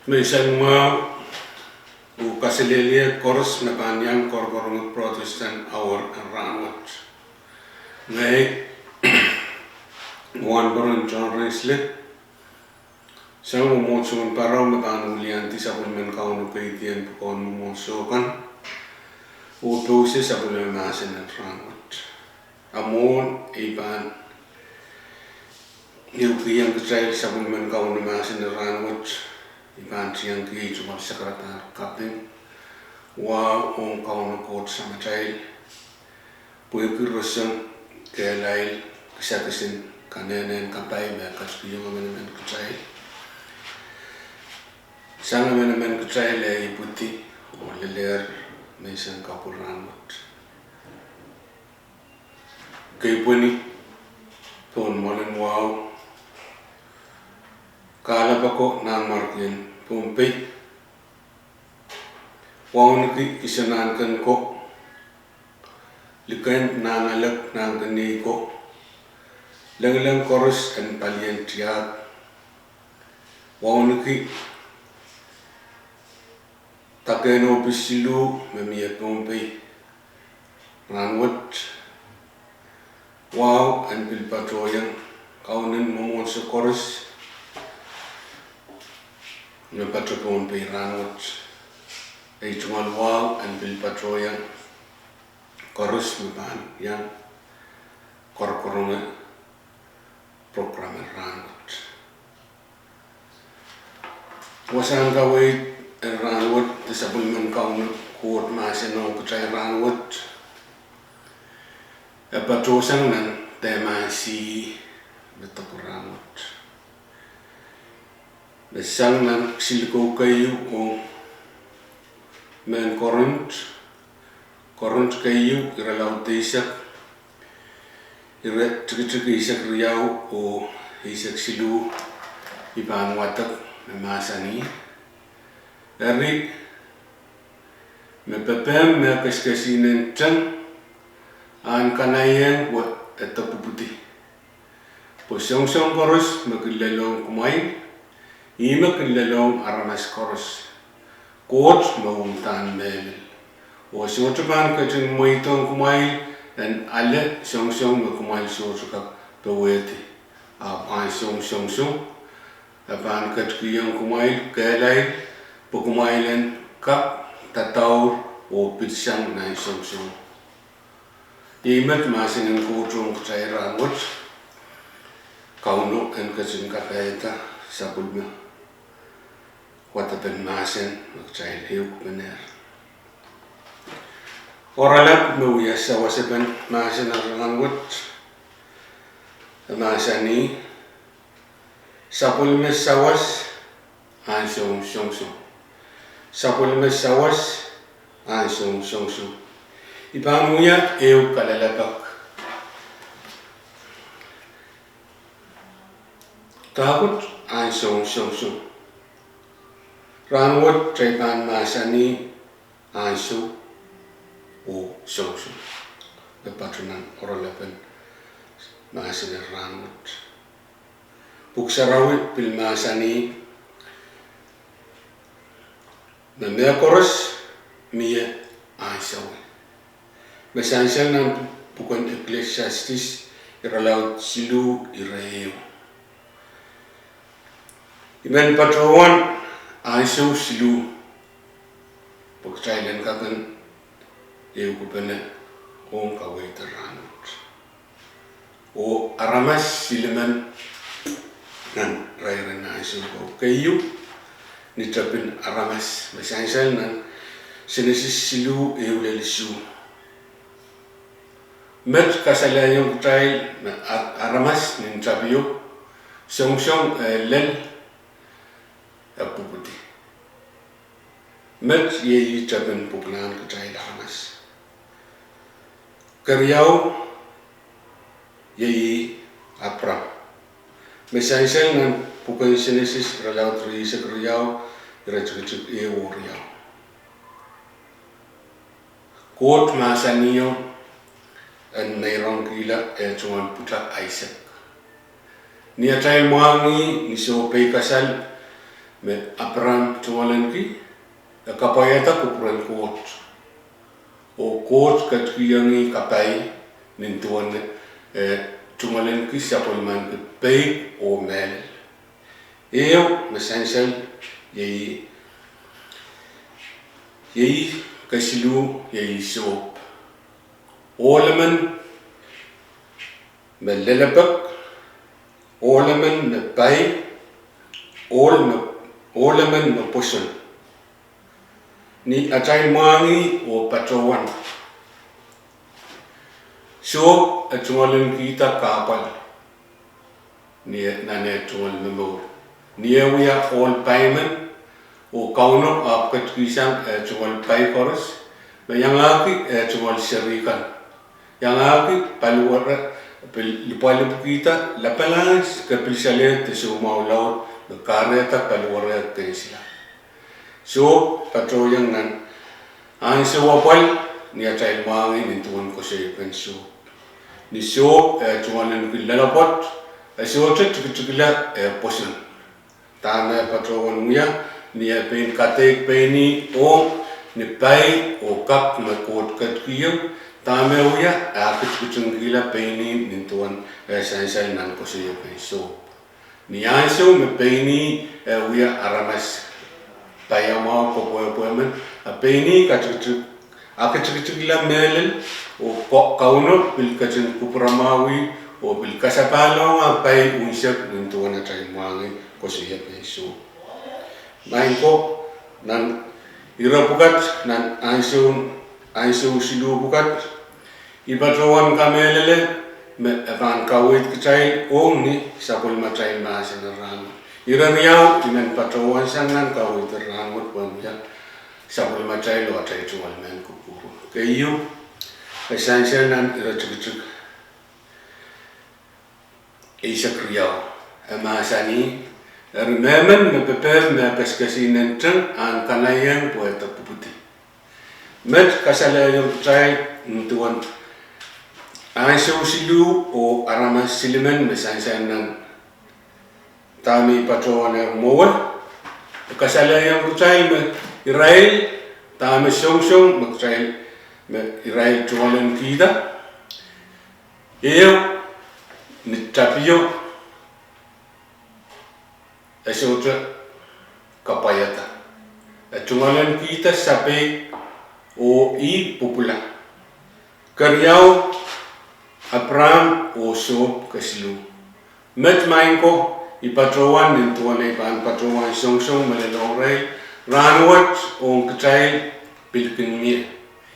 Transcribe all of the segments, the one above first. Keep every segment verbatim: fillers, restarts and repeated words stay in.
Me sang mwahu, oh kaselehlie koaros me pahn iang Korokoronge Protestant Hour en rahnwet. Ngehi wahnpoaron John Rensley, sang mwomwohdiso en Pahrou me pahn wiliandi sapwellimen Kauno keidi en pwukoahn mwomwohdiso kan, oh pousehla sapwellime mahsen en rahnwet. A mwohn ei pahn ehukiong kitail sapwellimen Kauno mahsen en rahnwet, I pahn tiengki ei tungoal sakarada kaping, wahu ong Kauno Koht Samatail, pwehki roson, kehlail, kisakisin, kanehnen kapai me ketikihong emenemen kitail, sang emenemen kitail eh ipwidi oh lelehr menseng kapw en rahnwet. Keipweni pohn mwoalen wahu, kahlap ako nanmwarkien Pohnpei, wauneki Iso Nahnken ko, Likend Nahnalek Nahnken Nei ko, lengileng koaros en palien tiahk, wauneki dakehn ohpis siluh me mie Pohnpei rahnwet, wahu en pil patohiong kaunen mwomwohdiso koaros me pato Pohnpei rahnwet. Ei tungoal wahu en pil patohiong koaros me pahn iang Korokoronge program en rahnwet. Wasahn kaweid en rahnwet de sapwellimen Kauno Koht mahsen ong kitail rahnwet, e patohsang nan dehmahn sihs me dok rahnwet, me sang nan siluh keieu ong mehn Korint, Korint keieu, irelaud eisek, iretikitik eisek riau oh eisek siluh. I pahn wadek me mahsanih: Eri, me pepehm me kesikesihnen teng, ahn kanaiehng pwe e depwupwudi. Pwe songosong koaros me kin lelohng kumwail, ihme kin lelohng aramas koaros. Koht me uhdahn mehlel, oh sohte pahn ketin mweidohng kumwail en ale songosong me kumwail sohte kak powehdi. Ahpw ahnsou songosong e pahn ketikihong kumwail kehlail pwe kumwail en kak dadaur oh pitsang nan songosong. Iei met mahsen en Koht ong kitail rahnwet. Kauno en ketin kapaiada sapwellime wadepen mahsen me kitail ehukipene. Oaralap me wia sawasepen mahsen en rahnwet e mahsanih: Sapwellime sawas, ahnsou songosong. Sapwellime sawas, ahnsou songosong. I pahn wia ehu kalelapak. Dahkot ahnsou songosong? Rahnwet kitail pahn mahsanih ahnsou oh songosong me pato nan oaralapen mahsen en rahnwet. Pwuhk Sarawi pil mahsanih me mehkoaros mie ahnsou. Me sansal nan pwuken Ecclesiastes irelaud siluh, ire ehu: I men patohwan ahnsou siluh pwe kitail en kak en ehukipene ong kaweid en rahnwet. Oh aramas silimen nan rairen ahnsou ko. Keieu, ni tepin aramas me sansal nan Senesis siluh, ehu lel isuh. Met kasalehiong kitail me aramas nin tapio, songosong eh lel, e pwupwidi. Met iei tepin pwuklahn kitail aramas. Keriau, iei Apram, me sansal nan pwuken Senesis irelaud rieisek riau, iretikitik ehu oh riau. Koht mahsanihong en meirongkihla eh tungoal pwutak Aisek. Ni atail mwahngih ni soh peikasal Me Apram tungoalenki, e kapwaiada kupwuren Koht, oh Koht ketikihong ih kapai nin duwen, eh, tungoalenki sapwellimanki peik oh mehlel. Ehu me sansal, iei, iei kesiluh, iei sohp. Ohl emen me lelepek, ohl emen me pai, ohl me, ohl emen me pwoson. Ni atail mwahngih oh patohwan, sohp e tungoalenkihda kahpwal ni, nan eh tungoal momour. Ni eh wia ohl pai men, oh Kauno ahpw ketikihsang eh tungoal pai koaros, me iangahki eh tungoal seri kan. Iangahki paliwere, pil lipwalipwkihda lapalahn kepil salehd de soumwahu laud me kahrehda paliwere kensila. Sohp patohiong nan ansou apwal ni atail mwahngih nin duwen koasoiepen sohp. Ni sohp eh tungoalenki loalopwoat, e sohte tikitikla eh pwoson. Dahme patohwan wia, ni eh pein kadeik pein ih ong ni pai oh kak me Koht ketikihong, dahme wia, e kitikitingkihla pein ih nin duwen eh sansal nan koasoiepen sohp. Ni ansou me pein ih eh wia aramas paiamwahu kopwehpwe men, a pein ih katikitik, a katikitikla mehlel, oh Kauno pil ketin kupwuramwahwih, oh pil kasapahlong ah pai unsek nin duwen atail mwahngih koasoiepen sohp. Maing ko, nan ire pwukat, nan ansou, ansou siluh pwukat, I patohwan kamehlele me e pahn kaweid kitail ong ni sapwellimatail mahsen en rahnwet. Ire riau I men patohwan sang nan kaweid en rahnwet pwehn wia sapwellimatail oh atail tungoal mehn kupwur. Keieu, e sansal nan iretikitik eisek riau. E mahsanih: Eri mehmen me pepehm me e kesikesihnen teng ahn kanaiehng pwe e de pwupwudi. Met kasalehiong kitail nin duwen ansou siluh oh aramas silimen me sansal nan dahme I patohwanehr mwowe, e kasalehiong kitail me irail, dahme songosong me kitail, me irail tungoalenkihda, ehu, ni tapio, e sohte kapwaiada. E tungoalenkihda sapeik oh ih pwupwula. Keriau, Apraam oh Sohp kesiluh. Met maing ko, I patohwan nin duwen ei pahn patohwan songosong me lelohng irail rahnwet ong kitail pil kin mie.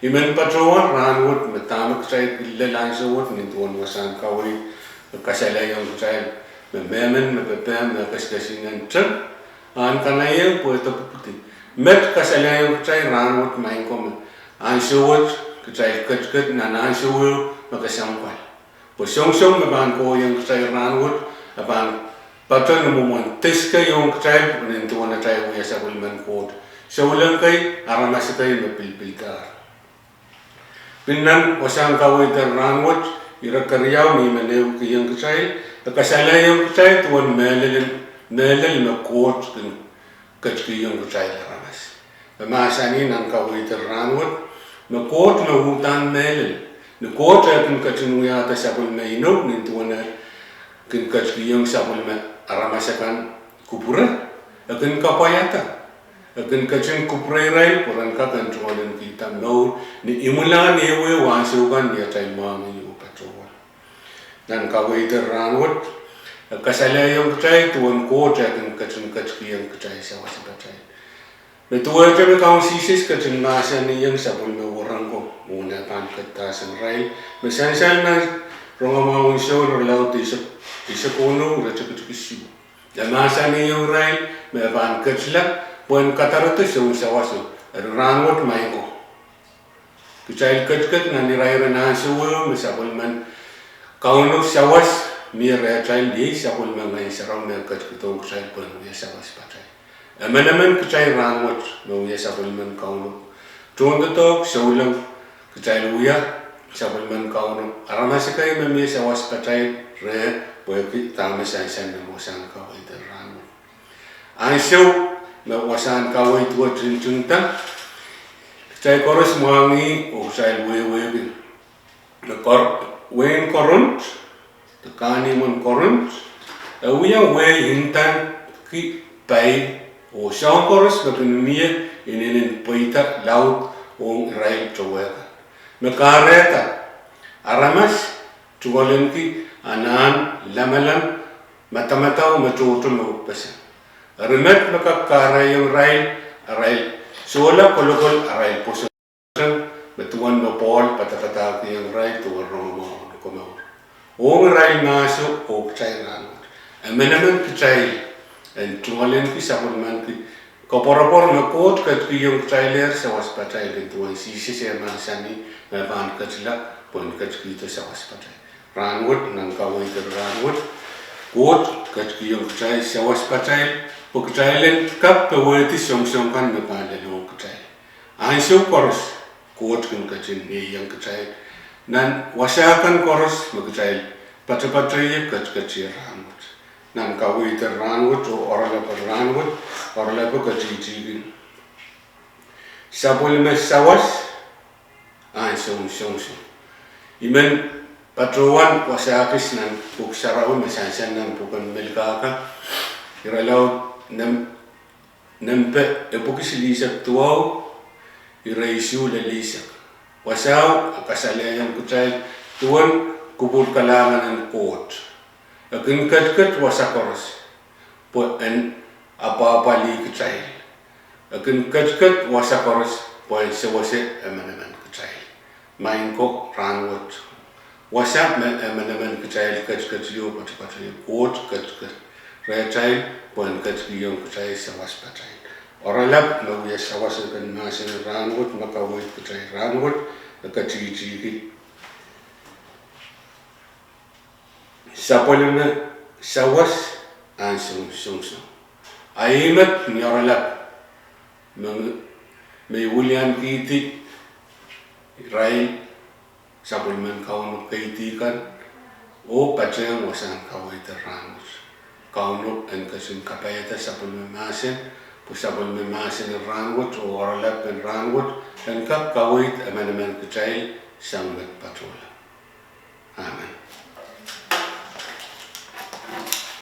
I men patohwan rahnwet me dahme kitail pil lel ansou wet nin duwen wasahn kaweid, e kasalehiong kitail me mehmen me pepehm me e kesikesihnen teng ahn kanaiehng pwe e de pwupwudi. Met kasalehiong kitail rahnwet maing ko me ansou wet kitail ketiket nan ansou ehu me kesempwal. Pwe songosong me pahn kohieng kitail rahnwet, e pahn patohwan mwomwen diskei ong kitail nin duwen atail wia sapwellimen Koht, souleng kei, aramas kei me pilipildahr. Pil nan wasahn kaweid en rahnwet, ire keriau me I men ehukihong kitail, e kasalehiong kitail duwen mehlel, mehlel me Koht kin ketikihong kitail aramas. E mahsanih nan kaweid en rahnwet me Koht me uhdahn mehlel. Ni Koht e kin ketin wiahda sapwellime inou nin duwen e kin ketikihong sapwellime aramas akan kupwure, e kin kapwaiada. E kin ketin kupwure irail pwe ren kak en tungoalenkihda mour ni imwilahn ehuehu ansou kan ni atail mwahngih oh patohwan. Nan kaweid en rahnwet, e kasalehiong kitail duwen Koht e kin ketin ketikihong kitail sawaspatail. Me duwehte me Kaun Sises ketin mahsanihong sapwellime wereng ko mwohn e pahn ketidahsang irail, me sansal nan Rongamwahu en Soul irelaud eisek, eisek onop, iretikitik isuh. E mahsanihong irail me e pahn ketila pwehn kadarodo soun sawaso. Eri rahnwet maing ko, kitail ketiket nan irairen ansou ehu me sapwellimen Kauno sawas mie rehtail, iei sapwellime Ngehn Sarawi me e ketikihdohng kitail pwehn wia sawaspatail. Emenemen kitail rahnwet me wia sapwellimen Kauno, tohndoadoahk, souleng, kitail wia sapwellimen Kauno, aramas kei me mie sawaspatail reh, pwehki dahme sansal nan wasahn kaweid en rahnwet. Ansou Me wasahn kaweid wet ntingda, kitail koaros mwahngih oh kitail wehwehki me wehin Korint, de kahnimwen Korint, e wia wehi ndahki pai, oh soahng koaros me kin mie inenen pweida laud ong irail towehkan. Me kahrehda aramas tungoalenki anahn, lamalam, madamadau me tohto me uhpeseng. Eri met me kak kahrehiong irail, arail sohla kolokol arail pwoson, me duwen me Pohl padapadahkihong irail duwen rongamwahu en komour. Ong irail mahso oh kitail rahnwet, emenemen kitail en tungoalenki sapwellimanki koapworopwor me Koht ketikihong kitailehr sawasepatail, nin duwen Sises eh mahsanih me pahn ketila pwehn ketikihdo sawasepatail. Rahnwet, nan kaweid en rahnwet, Koht ketikihong kitail sawasepatail pwe kitail en kak powehdi songosong kan me pahn lelohng kitail. Ansou koaros Koht kin ketin ieiang kitail nan wasa kan koaros me kitail patopato ie, ketiket ie rahnwet. Nan kaweid en rahnwet oh oaralap en rahnwet, oaralapo ketihtihki sapwellime sawas ansoun songosong. I men patohwan wasa kis nan Pwuhk Sarawi me sansal nan pwuken Melkahka, irelaud, nempe epwiki silihsek duwau, iretikitik silihsek. Wasao kasalehiong kitail duwen kupwur kalahngan en Koht. E kin ketiket wasa koaros pwe en apwahpwalih kitail. E kin ketiket wasa koaros pwe en sewese emenemen kitail. Maing ko, rahnwet, wasa me emenemen kitail ketiketiho, patopato ie, Koht ketiket rehtail pwehn ketikihong kitail sawasepatail. Oaralap me wia sawas en mahsen en rahnwet me kaweid kitail rahnwet, e ketihtihki sapwellime sawas ansoun songosong. A ih met ni oaralap me, me I wiliankihdi irail sapwellimen Kauno keidi kan oh patehng wasahn kaweid en rahnwet. Kauno en ketin kapaiada sapwellime mahsen, pwe sapwellime mahsen en rahnwet oh oaralap en rahnwet en kak kaweid emenemen kitail sang met patohla.